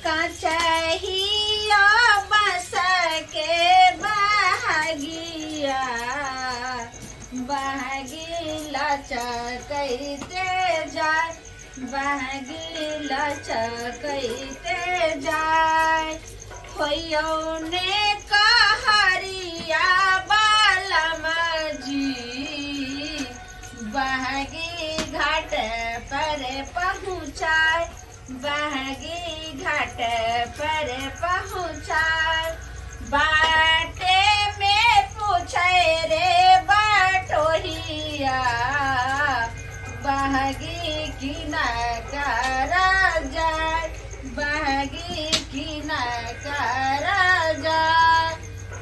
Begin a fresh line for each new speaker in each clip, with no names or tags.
कचहिया बस के बहगिया बहगी लचकैते जाय बहगी लचकैते जाय होयौ ने कहरिया बालम जी बहगी घाट पर पहुँचाय बहगी घाट पर पहुँचाय बाटे में पूछे रे बटोहिया बहगी की न कर जाय बहगी की न कर जाय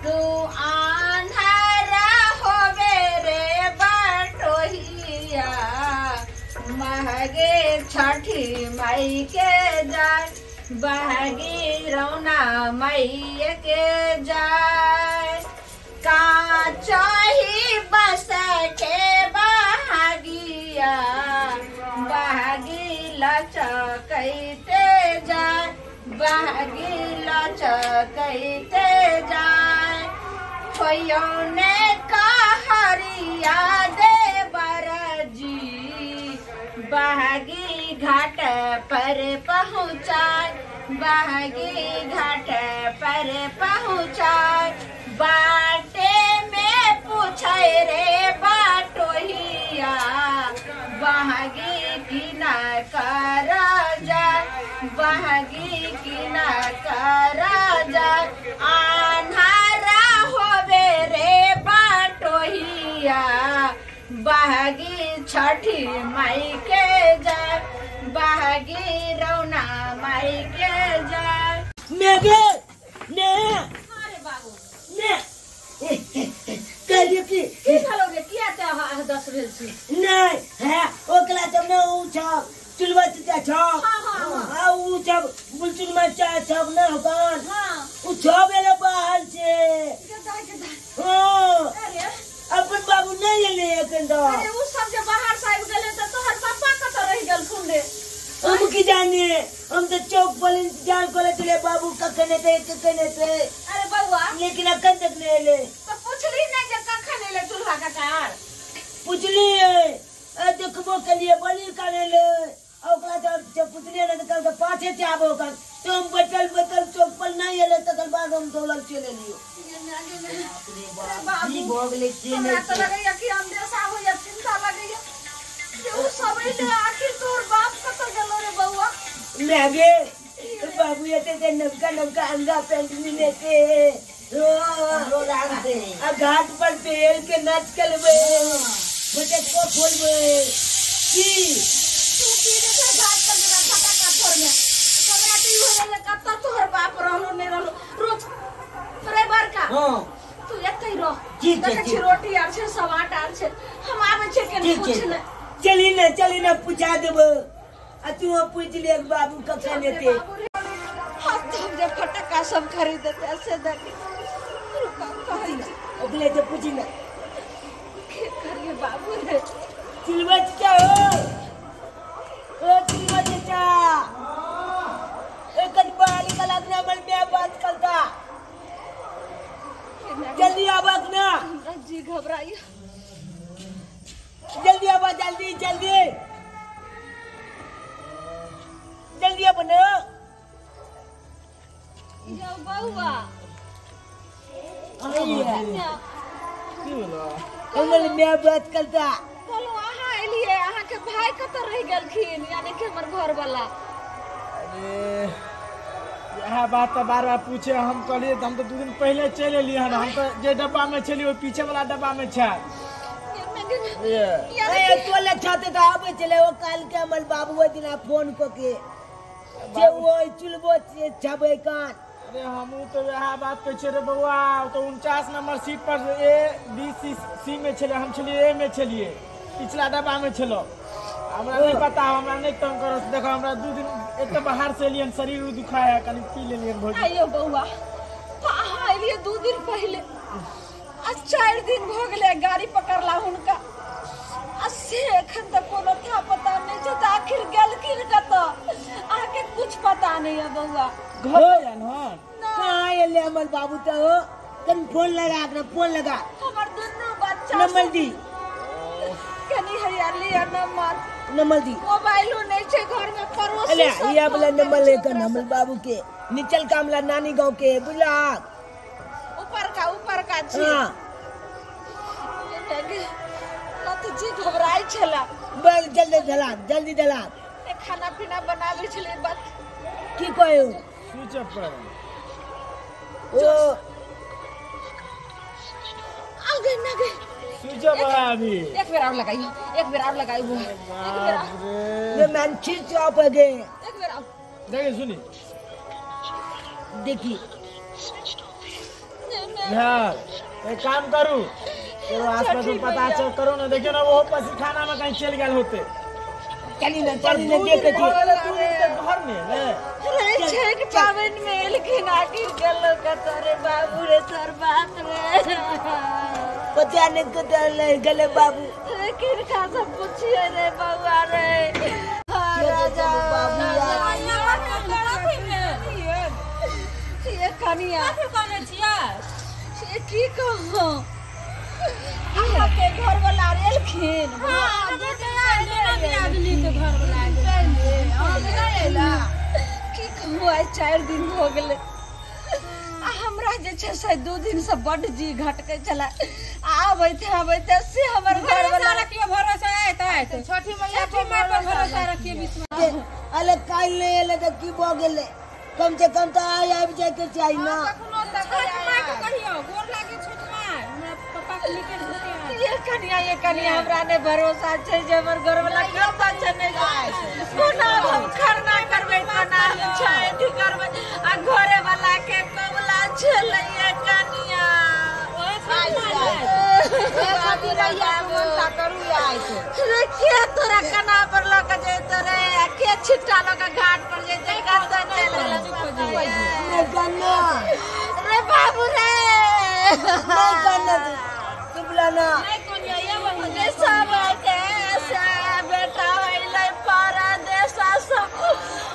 तू आन्हरा होवे रे बटोहिया महगे छठी माई के जाय बहगी रौना माई के जाय काचही बस के बहगिया बहगी लचकैते जाय बहगी लचकैते जाय होयौ ने कहरिया देवर जी बहगी घाट पर पहुँचाय बहगी घाट पर पहुँचाय बाटे में पूछे रे बटोहिया बहगी की न कर जाय बहगी की न कर जाय आन्हरा होवे रे बटोहिया बहगी छठी माई के जाय बहगी रौना माई के जाय।
मेगे ने
अरे बाबू
ने कहलियो कि
की भेलो रे किया ते अहाँ 10 भेल छी
नहीं है ओकरा जब न उ छ चुलवा चचा छ
हाँ,
आ उ सब बुलचुल मचा सब न होकान
हां
उ छ बेले बाहर से
के दाय
हां
अरे
अपन बाबू नहीं एले एखन तो
अरे उ सब जे बाहर से आबि गेलै त तोहर पापा कतऽ रहि गेलखुन रे
हम की जाने हम तो चौक पर इंतजार करे चले बाबू कखन एतै कखन एतै।
अरे बउआ
लेकिन अखन तक नहीं एले।
त पुछली नै जे कखन एले चूल्हा ककार?
पुछलिए देखबो कलिए बड़ी काने ले ओकरा जब पुछलिए ने त कहलकै 5 से आबो कन तो हम बैठल बैठल चौक पर नहीं एले तकर बाद हम दौड़ल चलि एलियो।
अरे बाबू
की भऽ गेलै से
हमरा
नहि
त लगैया कि अंदेशा होइया चिंता लगैया जे उ सब एले आखिर तोहर बाप कतऽ गेलो रे बउआ?
मैगे बाबू एते ते नवका नवका अंगा पेंट मिले थे आ घाट पर पेड़ के नाच करबे फटक्का फोड़बे की
तू की देखे घाट पर जेना फटक्का फोड़ने हमरा त ई होइया जे कतऽ तोहर बाप रहलो नै रहलो रोज रे बड़का
हां
तू एतै रह
ठीक छै,
देखै छी
ठीक।
रोटी आर छै सब आटा आर छै हम आबै छै केने
ठीक
पूछ
छै
ले।
चली ने पूछा देबो आ तू पूछ ले बाबू कखन एतै।
हाँ तो हम जे फटक्का सब खरीदते से देखी रुका कहै छी
ओकरे से पूछि ने
की करिए बाबू रे।
चिलवा चचा हो ओ चिलवा चचा एक बारी का लगना मन में बात करता जल्दी आबक ना
हमरा जी घबराइया
जल्दी आबा जल्दी जल्दी जल्दी आबो ना
यौ बउआ
हमर मैं बात करता
कहलहुँ अहाँ एलियै अहाँके भाय कतऽ रहि गेलखिन यानी कि हमर घरवाला?
अरे यह बात तो बार बार पूछे हम कहलिए हम तो 2 दिन पहले चलि एलियै हन हम तो जे डब्बा में छलियै ओहि पीछे वाला डब्बा में छै।
अरे तोले छाते तो आबै छलै ओ काल के हमर बाबू ओहि दिना फोन कऽ के जे ओ चुलबो छबै कान।
अरे हमहूँ तो वएह बात कहै छियै रे बउआ तो 49 नंबर सीट पर ए बी सी सी में छलै हम छलियै ए में छलियै पिछला डब्बा में छलहुँ। हमरा नहीं पता हमरा नहीं तंग करो देखो हमरा 2 दिन एक तो बाहर से एलियन शरीर दुखाया कनि पी लेलियन भोजन।
आइयो बउआ तो अहाँ एलियै 2 दिन पहिले आ 4 दिन भऽ गेलै गाड़ी पकड़ला हुनका आ से एखन तक कोनो था पता नहीं छै त आखिर गेलखिन कतऽ अहाँके कुछ पता नहीं है बउआ।
घर आयल हन?
कहाँ एले हमर बाबू तो हो? तन फोन लगा के फोन लगा।
हमर दुनू बच्चा
नंबर दी।
कनी हरियाली आ नंबर।
नंबर दी।
मोबाइलो नहीं छे घर में पड़ोसी
अरे
सब
ये वाला
फोन
नंबर
करै छै
लेकर
ओकरा
हमर
से।
बाबू के निचल कामला नानी गांव के बुझला।
ऊपर का छी।
हाँ
न तो जी घबराइ छला।
बस जल्दी धला जल्दी धला।
ने खाना पीना बनाबै छलै बस।
की कहू?
स्विच ऑफ कर।
ओ
आ गई ना गई।
स्विच ऑफ है अभी।
एक बेर और लगाइयो, एक बेर और लगाइयो बुआ। एक बेर और,
ये मैन स्विच ऑफ हो गए।
एक बेर और।
देखिए सुनी
देखी
यार एक काम करू तो आसपास में पता चेक करो ना। देखियो ना वो पसीखाना में कहीं चल गए होते।
चली ना चली ना देख के
घर में ले
रे छठ पावन में एलखिन आखिर गेलो कत रे बाबू रे तोर बाप रे।
पता नहीं कत ले गले बाबू।
रे किनका सब पूछिए रे बउआ रे। राजा
बाबू
ये कनिया ये की कहूं अहाँ के घर वाला एलखिन। की कहूँ आइ 4 दिन हो गेलै आ हमरा जे छै से 2 दिन से बड्ड जी घटकै छलै। आबैत आबैत से हमर घर वाला
छठी मैया पर भरोसा रखिए विश्वास।
अरे काल नहीं एले तो की भ गेलै? कम से कम तो आइ आबि जाय के चाही ना।
ये कनिया हमरा ने भरोसा छै जे हमर घर वाला कतऽ छै नहि छै। कोना हम खरना करबै कोना हम छठि करबै आ घरे वाला के कबला छलै ये कनिया। रे के तोरा कना पर लऽ के जैतो रे आ के छिट्टा लऽ के घाट पर जैते कतऽ चलि गेलै
नहीं करना
रे बाबू रे।
नहीं करना तुमला ना।
सब के से बेटा अइलै परदेश से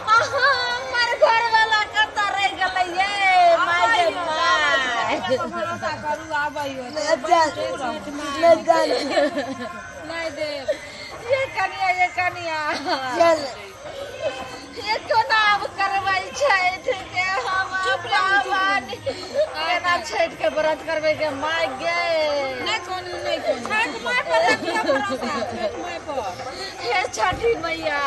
हमर घर वाला कतऽ रहि गेलै ये my गे my.
भरोसा करू आबैयो
नहीं करना
नहीं देव।
ये कनिया ये कनिया
चल
ये कोना आब करबै छठि के हम पाबनि केना छठि के व्रत करबै के my गे।
नहीं कोन नहीं कोन छठ माय पर रखिए भरोसा छठ माय पर।
हे छठी मैया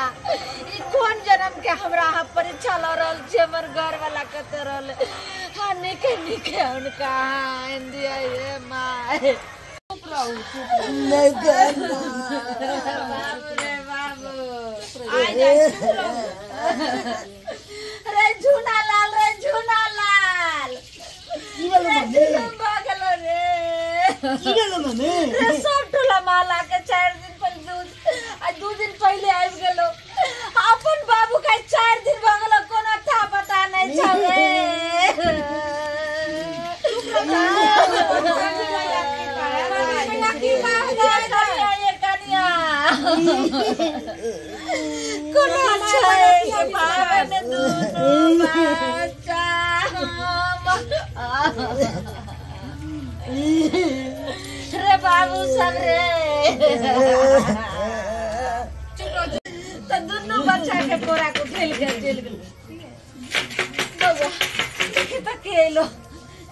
ई कोन जन्म के हमरा अहाँ परीक्षा लऽ रहल छी? हमर घर वाला कतऽ रहल? हाँ निके निके हुनका आनि दिअ हे my.
नहीं करना
बाबू रे बाबू आ जा चुप रहू। रे झूना लाल रे झूना लाल
की भेलो
रे
मम्मी?
जुलुम भऽ गेलो रे।
की भेलो मम्मी?
रे सब टोला महला के 4 दिन पहिले 2 दिन पहिले आबि गेलो। अपन बाबू के 4 दिन भऽ गेलो कोनो था पता नहीं छौ रे। ये कनिया कोनो छै के पावन दुनू बच्चा रे बाबू सब रे। तो दुनू बच्चा के कोरा को उठेल के चलि गेल। बौआ देखी तऽ के एलो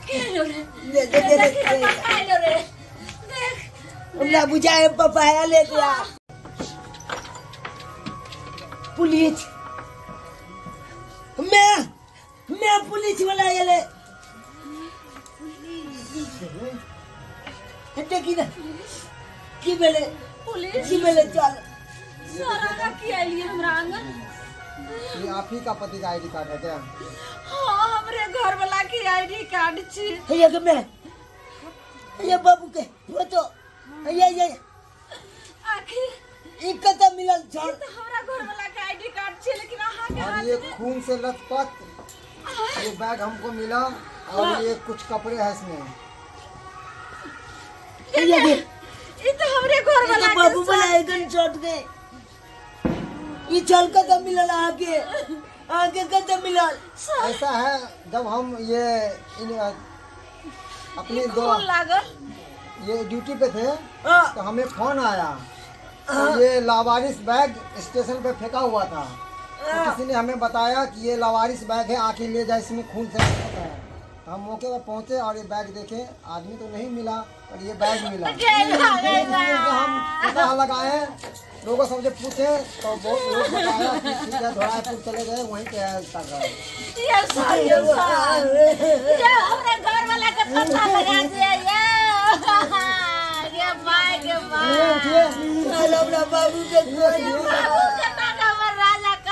के एलो रे।
दे दे दे
देखी तऽ पापा एलो रे। देख
हमरा बुझाए पपाया ले गया। पुलिस मैं पुलिस वाला एले। देखी ना की भेलै?
पुलिस
की भेलै? चल
सारा की आइलिए हमरा आंगन?
ये आप ही का पति का आईडी कार्ड है क्या?
हाँ हमरे घर वाला के आईडी कार्ड छी।
ये के मैं ये बाबू के फोटो ये
आखिर
ई कतऽ मिलल छल?
ई तऽ हमरा घर वाला के आईडी कार्ड छी लेकिन अहाँ के
और
हाथ
ये
में
खून से लथपथ ये बैग हमको मिला और ये कुछ कपड़े हैं इसमें।
ये के
ई तऽ हमरे घर
ई
वाला
तो
के
बाबू वाला एकदम चोट गए। ई छल कतऽ मिलल अहाँ के? आगे कत मिलल?
ऐसा है, जब हम ये अपनी दो ये ड्यूटी पे थे तो हमें फोन आया तो ये लावारिस बैग स्टेशन पे फेंका हुआ था। तो किसी ने हमें बताया कि ये लावारिस बैग है, आके ले जाए, इसमें खून से है। तो हम मौके पर पहुंचे और ये बैग देखे, आदमी तो नहीं मिला पर ये बैग मिला। हम पता लगाए, लोगों से मुझे पूछे तो बहुत लोग बताया कि ठीक है, धोरापुर चले गए, वहीं पे है।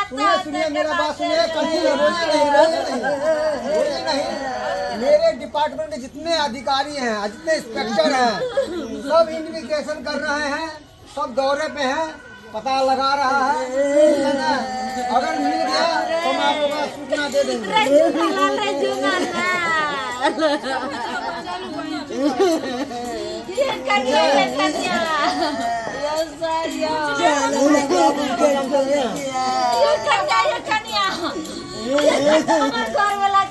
सुनिए सुनिए मेरा बात सुनिए, कहीं रोइए नहीं, रोइए नहीं, रोइए नहीं। मेरे डिपार्टमेंट के जितने अधिकारी हैं, जितने इंस्पेक्टर हैं, सब इन्वेस्टिगेशन कर रहे हैं, सब दौरे पे हैं, पता लगा रहा है। अगर मिल गया तो हम आपको सूचना दे देंगे।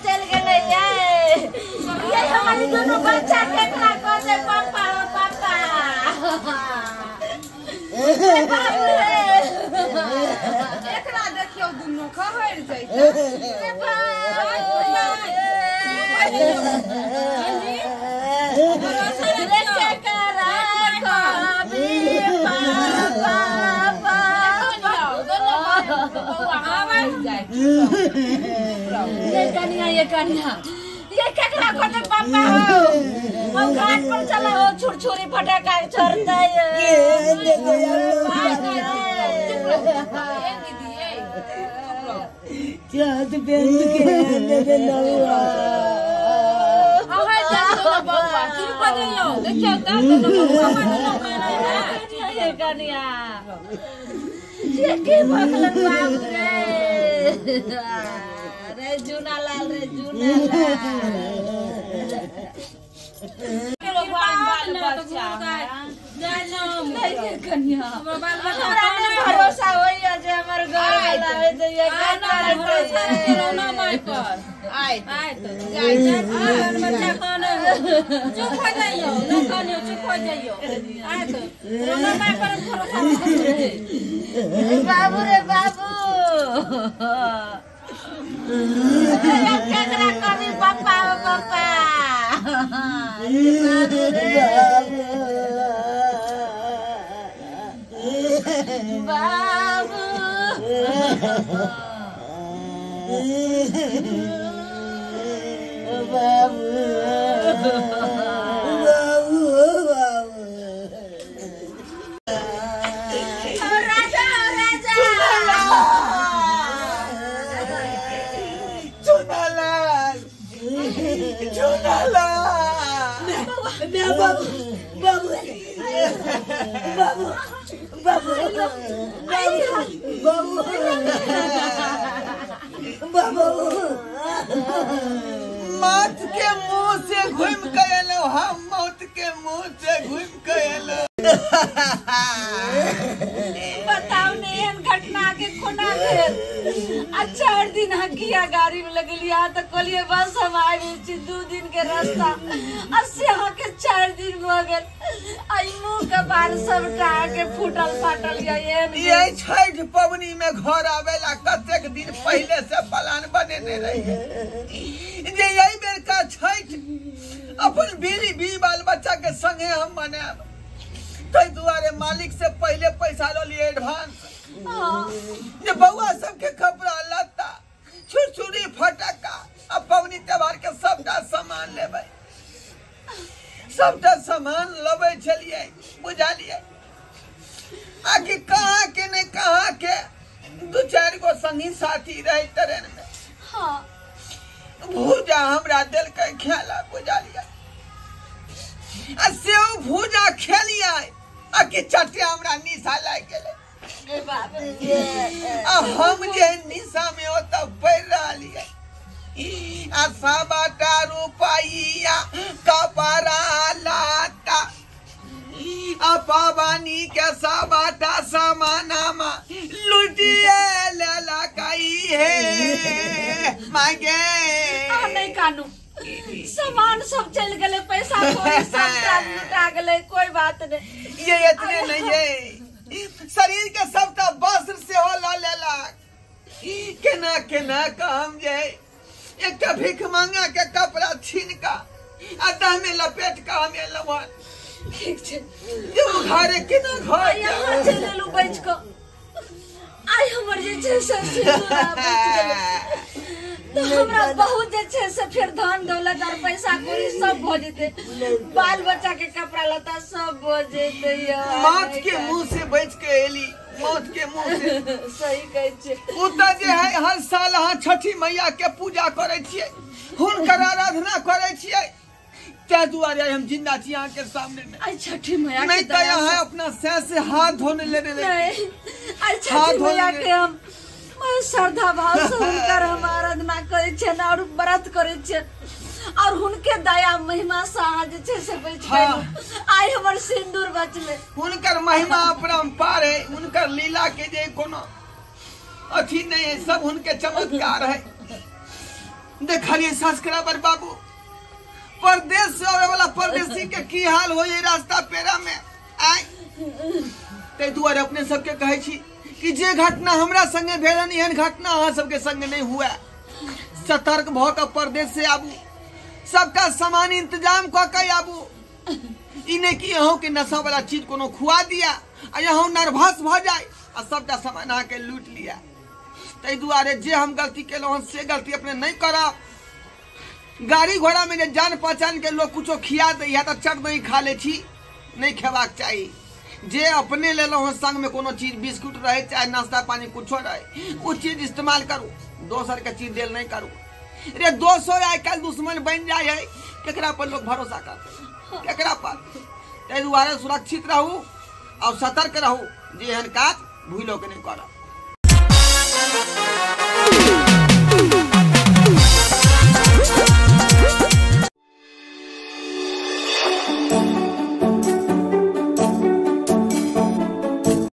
चल गए ये हमारे दोनों बच्चा केकरा कर दे पापा पापा।
एकरा देखियो दुनू खहर जाय
ये कन्या, ये कन्या, ये केकरा करते पापा हो? हम घाट पर चला हो, छुरछुरी फटाका छोड़ते। ये कन्या, ये की भगलन बाप रे, रे जूना लाल, रे जूना लाल। भरोसा होइया जे हमर घर वाला है जे ये
चुप हो जाइयो, चुप हो जाइयो।
बाबू रे बाबू, केकरा करी पापा पापा। बाबू बाबू
बाबू बाबू
राजा राजा
चुनालाल चुनालाल
बाबू बाबू बाबू बाबू बाबू बाबू
मौत के मुंह से घूम के एलो, हम मौत के मुंह से घूम के एलो।
बताओ ने एहन घटना के कोना भेल। आ 4 दिन हकिया गाड़ी में लगलिया तो कहलिए बस हम आबि छी, 2 दिन के रास्ता, आ से अहाँ के 4 दिन भऽ गेल। आ ई मुंह के बाल सबटा के फूटल फाटल या एहन।
ये छठ पबनी में घर आवेला कतेक दिन पहले से प्लान बनेने रहिए जे एहि बेर का छठ अपन बीवी बी बाल बच्चा के संगे हम मनायब। ताहि दुआरे मालिक से पहले पैसा ल लिए एडवांस, जे बउआ सबके कपड़ा लत्ता छुरछुरी फटक्का आ पबनी त्योहार के सबटा सामान लेबै, सबटा सामान लबै छलियै, बुझलियै। आखिर कहाँ के ने कहाँ के 2-4 गो संगी साथी रहे ट्रेन में।
हाँ।
भूजा हमरा देलकै खेला, बुझलियै। आ से भूजा खेलियै आ कि चटे हमरा निशा लागि गेलै। आ हम जे निशा में ओतऽ पड़ि रहलियै आ सबटा रुपैया कपड़ा लत्ता आ पबनी के सबटा समानमा लुटिए लेलकै हे।
My गे
अहाँ नहि कानू, सामान सब चल गेलै, पैसा कौड़ी सबटा लुटा गेलै, कोई बात नहीं।
ये इतने नहीं ये शरीर के सबटा वस्त्र सेहो ल लेलक। केना केना काम जे एकटा भीख मांगा के कपड़ा छीन का आ देह में लपेट का हम एलहुँ।
ठीक छै,
घरे केना घर
यहाँ चलि एलहुँ बचि कऽ। आइ हमर जे छै से सिन्दूर बचि गेलै तऽ हमरा बहुत जे छै से फेर धन दौलत और पैसा कौड़ी सब भऽ जेतै, बाल बच्चा के कपड़ा लत्ता सब भऽ जेतै।
मौत के मुंह से बच के एली, मौत के मुंह से।
सही कहै छियै।
ओ तऽ जे है हर साल अहाँ छठी मैया के पूजा करै छियै, हुनकर आराधना करै छियै, ताहि दुआरे हम जिंदा छी अहाँ के सामने में।
आइ छठी मैया
नहीं तो यहाँ अपना सह से हाथ धोने लेने
नहीं। आइ छठी मैया के हम श्रद्धा भाव से हुनकर हम आराधना करै छियनि और व्रत करै छियनि और हुनके दया महिमा से अहाँ जे छै से बचि गेलहुँ। आइ हमर सिन्दूर बचलै।
हुनकर महिमा अपरम्पार है, हुनकर लीला के जे कोनो अथी नहीं है, सब हुनके चमत्कार है। देखलिए सब्सक्राइबर बाबू, परदेश से आवे वाला परदेसी के की हाल हो रास्ता पेरा में। आय ताहि दुआरे अपने सबके कहै छी कि जे घटना हमरा संगे भेल एहन घटना अहाँ सबके संगे नहीं हुए। सतर्क भऽ कऽ परदेश से आबू, सबका सामान इंतजाम कऽ के आबू। ई नहि कि अहूँ के नशा वाला चीज कोनो खुआ दिया आ अहूँ नर्वस भऽ जाए आ सबटा सामान अहाँके लूटि लिया। ताहि दुआरे जे हम गलती केलहुँ हँ से गलती अपने नहीं करब। गाड़ी घोड़ा में जे जान पहचान के लोग कुछो खिया दैया तऽ चट नहीं खा ले छी, नहीं खेबाक चाही। जे अपने लेलहुँ हँ संग में कोनो चीज बिस्कुट रहे चाहे नाश्ता पानी कुछो रहे, ओ चीज इस्तेमाल करू, दोसर के चीज देल नहीं करू। रे दोसर आइ काल्हि दुश्मन बनि जाइ है, केकरा पर लोग भरोसा करतै, केकरा पर? ताहि दुआरे सुरक्षित रहू और सतर्क रहू, जे एहन काज भूलो के नहीं करब।